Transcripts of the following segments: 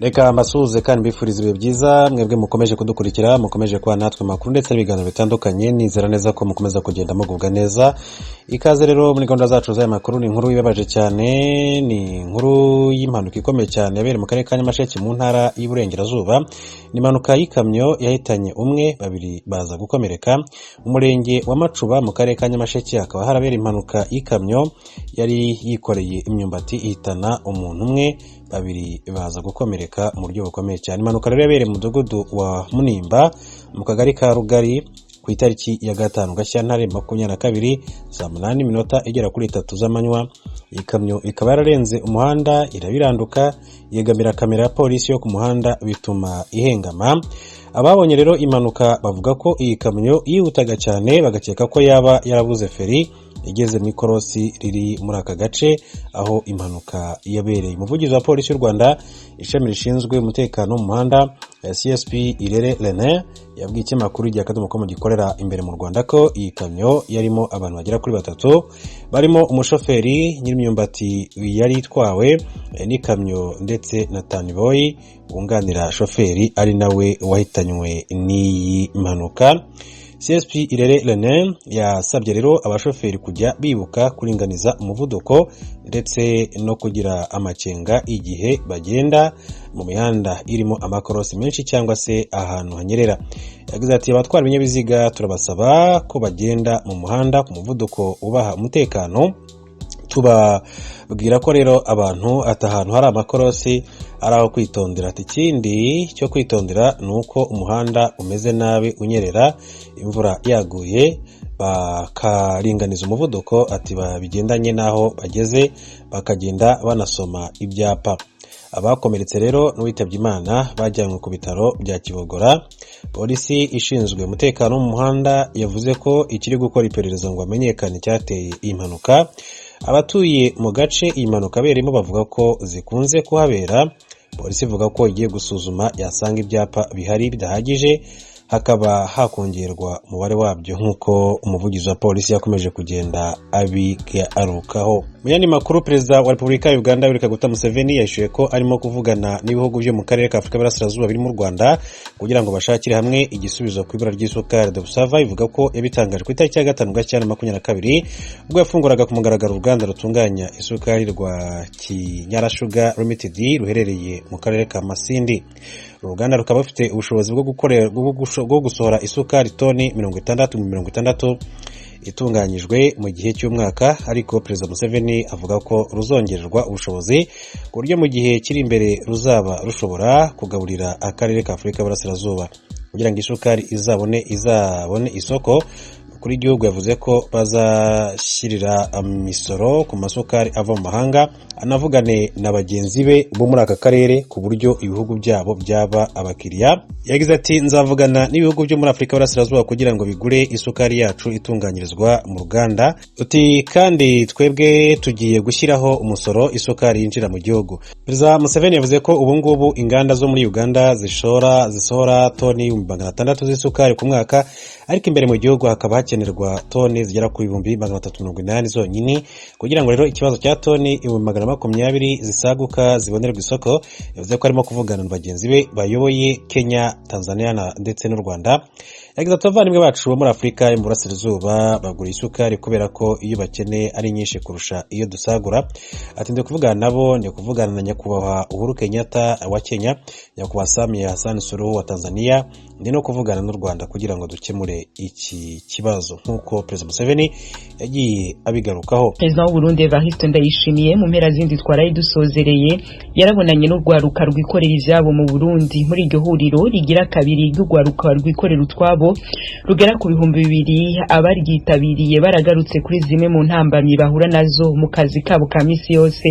Reka mbasuhuze kandi mbifuriza ibihe byiza, mwebwe mukomeje kudukurikira, mukomeje kuba natwe makuru ndetse n'ibiganiro bitandukanye. Nizera neza ko mukomeza kugenda mugubwa neza. Ikaze rero muri gahunda zacu z'aya makuru. Ni inkuru ibabaje cyane, ni inkuru y'impanuka ikomeye cyane yabereye mu karere ka Nyamasheke mu ntara y'Iburengerazuba. Ni impanuka y'ikamyo yahitanye umwe, babiri baza gukomereka. Mu murenge wa Macuba mu karere ka Nyamasheke hakaba harabereye impanuka y'ikamyo yari yikoreye imyumbati, ihitana umuntu umwe, babiri baza gukomereka mu buryo bukomeye cyane. Impanuka rero yabereye mu mudugudu wa Munimba mu kagari ka Rugari ku itariki ya 5 Gashyantare 22 saa 8:30 z'amanywa. Iyi kamyo ikaba yararenze umuhanda irabiranduka, yegamira kamera ya polisi yo ku muhanda, bituma ihengama. Ababonye rero impanuka bavuga ko iyi kamyo yihutaga cyane, bagakeka ko yaba yarabuze feri igeze mu ikorosi riri muri aka gace aho impanuka yabereye. Umuvugizi wa polisi y'u Rwanda, ishami rishinzwe umutekano mu muhanda, CSP Irere Rene, yabwiye ikinyamakuru igihe akadomo ko gikorera imbere mu Rwanda ko iyi kamyo yarimo abantu bagera kuri batatu, barimo umushoferi, nyir'imyumbati yari itwawe n'ikamyo, ndetse na taniboyi wunganira shoferi, ari nawe wahitanywe n'iyi mpanuka. CSP Irere Rene yasabye rero abashoferi kujya bibuka kuringaniza umuvuduko ndetse no kugira amakenga igihe bagenda mu mihanda irimo amakorosi menshi cyangwa se ahantu hanyerera. Yagize ati: "Abatwara ibinyabiziga turabasaba ko bagenda mu muhanda ku muvuduko ubaha umutekano. Tubabwira ko rero abantu ati ahantu hari amakorosi ari aho kwitondera." Ati: "Ikindi cyo kwitondera ni uko umuhanda umeze nabi, unyerera, imvura yaguye, bakaringaniza umuvuduko." Ati: "Bigendanye n'aho bageze, bakagenda banasoma ibyapa." Abakomeretse rero n'uwitabye Imana bajyanywe ku bitaro bya Kibogora. Polisi ishinzwe umutekano wo mu muhanda yavuze ko ikiri gukora iperereza ngo hamenyekane icyateye iyi mpanuka. Abatuye mu gace iyi mpanuka abereyemo bavuga ko zikunze kuhabera. Polisi ivuga ko igiye gusuzuma, yasanga ibyapa bihari bidahagije hakaba hakongerwa umubare wabyo, nk'uko umuvugizi wa polisi yakomeje kugenda abigarukaho. Mu yandi makuru, Perezida wa Repubulika ya Uganda Yoweri Kaguta Museveni yahishuye ko arimo kuvugana n'ibihugu byo mu karere ka Afurika y'Iburasirazuba birimo u Rwanda kugira ngo bashakire hamwe igisubizo ku ibura ry'isukari. The Observer ivuga ko yabitangaje ku itariki ya 5 Gashyantare 22, ubwo yafunguraga ku mugaragaro uruganda rutunganya isukari rwa Kinyara Sugar Limited ruherereye mu karere ka Masindi. Uru ruganda rukaba rufite ubushobozi bwo gusohora isukari toni 60 mu 60 itunganyijwe mu gihe cy'umwaka, ariko Perezida Museveni avuga ko ruzongererwa ubushobozi ku buryo mu gihe kiri imbere ruzaba rushobora kugaburira akarere ka Afurika y'Iburasirazuba. Kugira ngo isukari izabone isoko, umukuru w'igihugu yavuze ko bazashyirira imisoro ku masukari ava mu mahanga, anavugane na bagenzi be bo muri aka karere ku buryo ibihugu byabo byaba abakiriya. Yagize ati: "Nzavugana n'ibihugu byo muri Afurika y'Iburasirazuba kugira ngo bigure isukari yacu itunganyirizwa mu ruganda." Uti: "Kandi twebwe tugiye gushyiraho umusoro isukari yinjira mu gihugu." Perezida Museveni yavuze ko ubu ngubu inganda zo muri Uganda zishora zisohora toni 600,000 z'isukari ku mwaka, ariko imbere mu gihugu hakaba hakenerwa toni zigera ku 380,000 zonyine. Kugira ngo rero ikibazo cya toni 220,000 zisaguka zibonerwa isoko, yavuze ko arimo kuvugana na bagenzi be bayoboye Kenya, Tanzania ndetse n'u Rwanda. Yagize ati: "Abavandimwe bacu bo muri Afurika yo mu Burasirazuba bagura isukari kubera ko iyo bakeneye ari nyinshi kurusha iyo dusagura." Ati: "Ndi kuvugana nabo, ndi kuvugana na Nyakubahwa Uhuru Kenyatta wa Kenya, Nyakubahwa Samia Hassan Suluhu wa Tanzania, ndi no kuvugana n'u Rwanda kugira ngo dukemure iki kibazo," nk'uko Perezida Museveni yagiye abigarukaho. Perezida w'Uburundi Evariste Ndayishimiye mu mpera zindi twaraye dusozereye yarabonanye n'urwaruka rwikorera ivyabo mu Burundi. Muri iryo huriro rigira kabiri ry'urwaruka rwikorera utwabo rugera ku 2000, abaryitabiriye baragarutse kuri zimwe mu ntambamyi bahura nazo mu kazi kabo ka misi yose.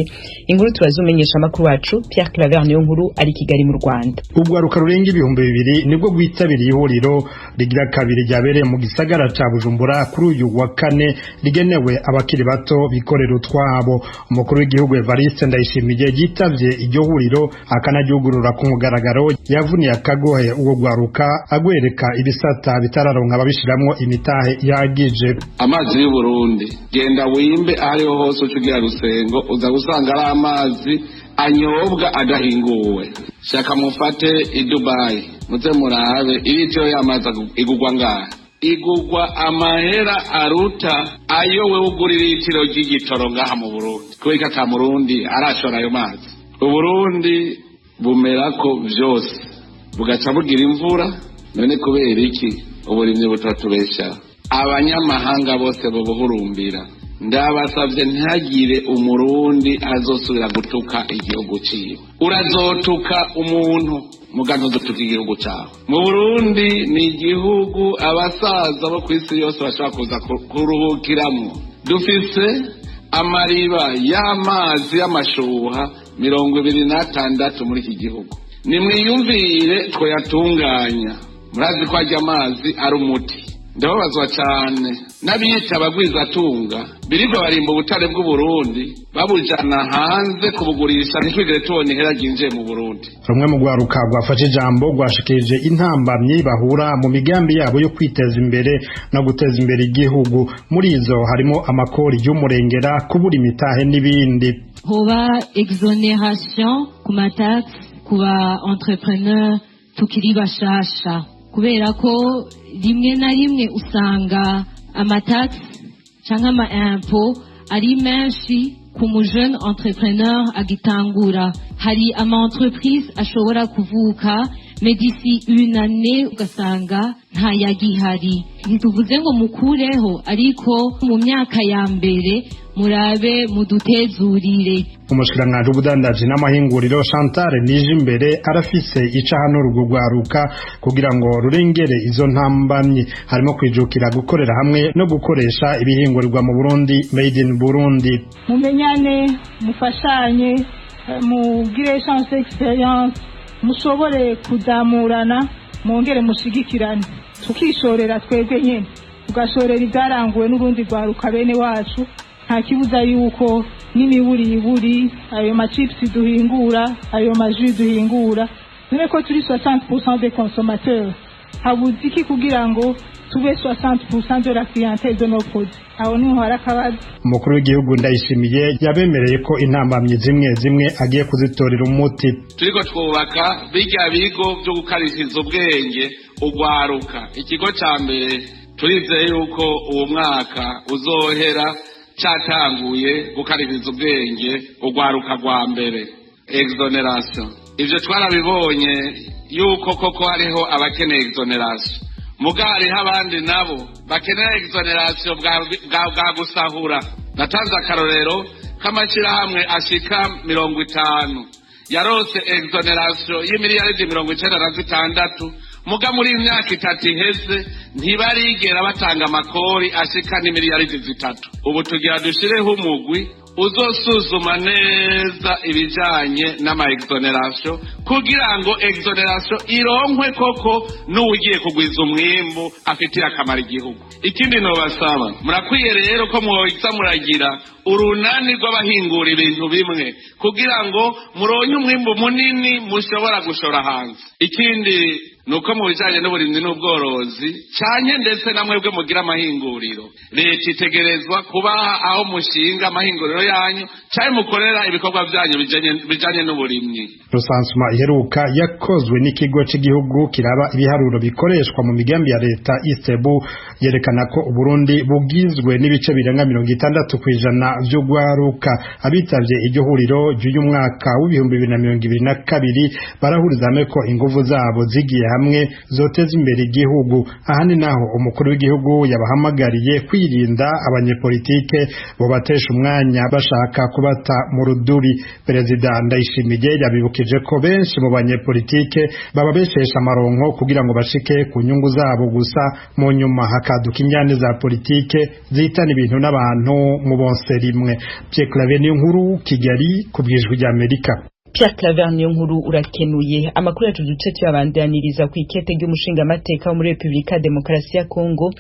Inkuru tubazumenyesha amakuru wacu Pierre Claver niyo nkuru ari Kigali mu Rwanda. Urwaruka rurenga 2000 nibwo rwitabiriye ihuriro rigira kabiri ryabereye mu gisagara ca Bujumbura kuri uyu wa kane, rigenewe abakiri bato bikorera utwabo. Umukuru w'igihugu Evariste Ndayishimiye yitavye iryo huriro akanaryugurura ku mugaragaro, yavuniye akagohe uwo rwaruka, agwereka ibisata bitararonka ababishiramwo imitahe ihagije. Amazi y'u Burundi, genda wimbe aho ariho hose uca ugira Rusengo, uza gusanga ari amazi. Anyobwa adahinguwe. Shaka mufate i Dubai, muze murabe iritiro y'amazi igugwa ngaha, igugwa amahera aruta ayo wewe ugura iritiro ry'igitoro ngaha mu Burundi. Kubera ko ata Murundi arashora ayo mazi. Uburundi bumerako vyose, bugaca bugira imvura. None kubera iki uburimyi butatubeshaho? Abanyamahanga bose bobuhurumbira. Ndabasavye, ntihagire Umurundi azosubira gutuka igihugu ciwe. Urazotuka umuntu, muga ntuzotuka igihugu cawe. Mu Burundi ni igihugu abasaza bo kw'isi yose bashobora kuza kuruhukiramwo. Dufise amariba y'amazi y'amashuha 26 muri iki gihugu. Nimwiyumvire twayatunganya. Murazi ko arya amazi ari umuti. Ndababazwa cyane n'abiyita abagwizatunga birirwa barimba ubutare bw'Uburundi, babujana hanze kubugurisha, ntitwigere tubona ihera ryinjiye mu Burundi. Rumwe mu rwaruka rwafashe ijambo rwashikirije intambamyi bahura mu migambi yabo yo kwiteza imbere no guteza imbere igihugu. Muri izo harimo amakori y'umurengera, kubura imitahe n'ibindi. Hoba exonération ku ma taxes ku ba entrepreneur tukiri bashasha, kubera ko rimwe na rimwe usanga ama taxes canke ama impôts ari menshi ku mu jeune entrepreneur agitangura. Hari ama entreprise ashobora kuvuka, mais d'ici une année ugasanga ntayagihari. Ntituvuze ngo mukureho, ariko mu myaka ya mbere murabe mudutezurire. Umushikiranganji w'ubudandaji n'amahinguriro, Chantal Nijimbere, arafise ico ahanura urwo rwaruka kugira ngo rurengere izo ntambamyi, harimo kwijukira gukorera hamwe no gukoresha ibihingurirwa mu Burundi, made in Burundi. Mumenyane, mufashanye, mugire échange d'expérience, mushobore kuzamurana, mwongere mushigikirane. Tukishorera twebwe nyene, tugashorera ibyaranguwe n'urundi rwaruka bene wacu. Nta kibuza yuko n'imiburiburi ayo ma chips duhingura, ayo ma jus duhingura, none ko turi 60% des consommateurs, habuze iki kugira ngo tube 60% de la clientèle de nos produits? Aho niho hari akabazo. Umukuru w'igihugu Ndayishimiye yabemereye ko intambamyi zimwe zimwe agiye kuzitorera umuti. Turiko twubaka birya bigo vyo gukarishiriza ubwenge ugwaruka. Ikigo ca mbere turizeye yuko uwo mwaka uzohera catanguye gukarishiriza ubwenge ugwaruka rwa mbere. Exonération, ivyo twarabibonye yuko koko hariho abakeneye exonération, muga hariho abandi nabo bakenera exonération bwa gusahura. Natanze akarorero k'amashyirahamwe ashika 50 yarose exonération y'imiliyaridi 96, muga muri iyi myaka 3 iheze ntibarigera batanga amakori ashika n'imiliyaridi 3. Ubu tugira dushireho umugwi uzosuzuma neza ibijanye n'ama exonération, kugira ngo exonération ironkwe koko n'uwugiye kugwiza umwimbu afitiye akamaro igihugu. Ikindi nobasaba, murakwiye rero ko mwoza muragira urunani rw'abahingura ibintu bimwe, kugira ngo muronke umwimbu munini mushobora gushora hanze. Ikindi ni uko mu bijanye n'uburimyi n'ubworozi canke ndetse na mwebwe mugira amahinguriro, leta itegerezwa kubaha aho mushinga amahinguriro yanyu canke mukorera ibikorwa vyanyu bijanye n'uburimyi. Recensement iheruka yakozwe n'ikigo cy'igihugu kiraba ibiharuro bikoreshwa mu migambi ya leta, ISTEEBU, yerekana ko Uburundi bugizwe n'ibice birenga 60% vy'ugwaruka. Abitavye iryo huriro ry'uyu mwaka w'2022 barahuriza hamwe ko inguvu zabo zigiye hamwe zoteza imbere igihugu. Ahandi naho umukuru w'igihugu yabahamagariye kwirinda abanyepolitike bobatesha umwanya bashaka kubata mu rudubi. Perezida Ndayishimiye yabibukije ko benshi mu banyepolitike bababeshesha amaronko kugira ngo bashike ku nyungu zabo gusa, mu nyuma hakaduka injyane za politike zihitana ibintu n'abantu mu bonse rimwe. Pierre Claver Niyonkuru, Kigali, ku bwijwi ry'Amerika. Pierre Claver niyo nkuru, urakenuye. Amakuru yacu duce tuyabandaniriza ku ikete ry'umushingamateka wo muri Republika Demokarasi ya Kongo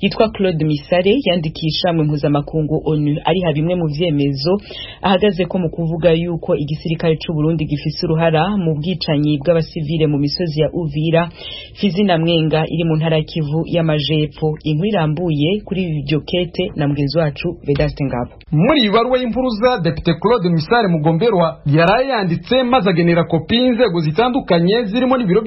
yitwa Claude Misare yandikisha mu mpuzamakungu ONU, ariha bimwe mu vyemezo ahagaze ko mu kuvuga yuko igisirikare c'u Burundi gifise uruhara mu bwicanyi bw'abasivile mu misozi ya Uvira, Fizi na Mwenga iri mu ntara ya Kivu y'Amajepfo. Inkuru irambuye kuri iryo kete na mugenzi wacu Vedaste Ngabo. Muri iyi baruwa y'impuruza, Depite Claude Misare Mugomberwa yaraye yanditse maze agenera kopi inzego zitandukanye zirimo n'ibiro